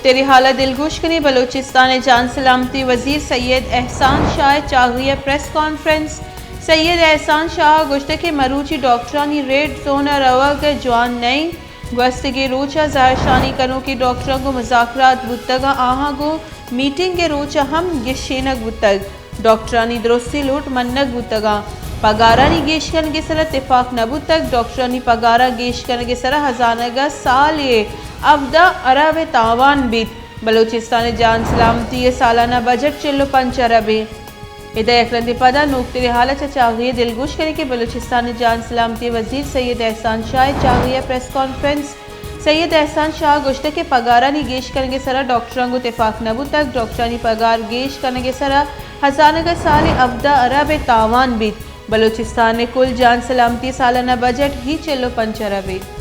نوکتریں حال ءَ دلگوش کنیں۔ بلوچستان ءِ جان سلامتی وزیر سید احسان شاہ ءِ چاگی ءَ پریس کانفرنس۔ سید احسان شاہ ءَ گوشتگ کہ مروچی ڈاکٹرانی ریڈ زون ءَ روگ جوان نہ اِنت۔ گوستگیں روچ ءَ زہرشانی کنوکیں ڈاکٹراں گوں مذاکرات بوتگ ءُ آہاں گوں میٹنگ ءِ روچ ءَ ہم گیشینگ بوتگ۔ ڈاکٹرانی درستیں لوٹ منگ بوتگ اَنت۔ پگارانی گیش کنگ ءِ سرا تفاق نہ بوتگ۔ ڈاکٹرانی پگاراں گیش کنگ ءِ سرا ہزانگ ءَ سالے ہبدہ ارب ءِ تاوان بیت۔ بلوچستان ءِ جان سلامتی ءِ سالانہ بجٹ چل ءُ پنچ ارب اِنت۔ ادا یک رندے پدا نوکتریں حال ءَ چہ چاگی ءَ دلگوش کنیں کہ بلوچستان ءِ جان سلامتی ءِ وزیر سید احسان شاہ ءِ چاگی ءَ پریس کانفرنس۔ سید احسان شاہ ءَ گوشتگ کہ پگارانی گیش کنگ ءِ سرا ڈاکٹراں گوں تفاق نہ بوتگ، ڈاکٹرانی پگار گیش کنگ ءِ سرا ہزانگ ءَ سالے ہبدہ ارب ءِ تاوان بیت۔ بلوچستان ءِ کل جان سلامتی سالانہ بجٹ ہی چل ءُ پنچ ارب اِنت۔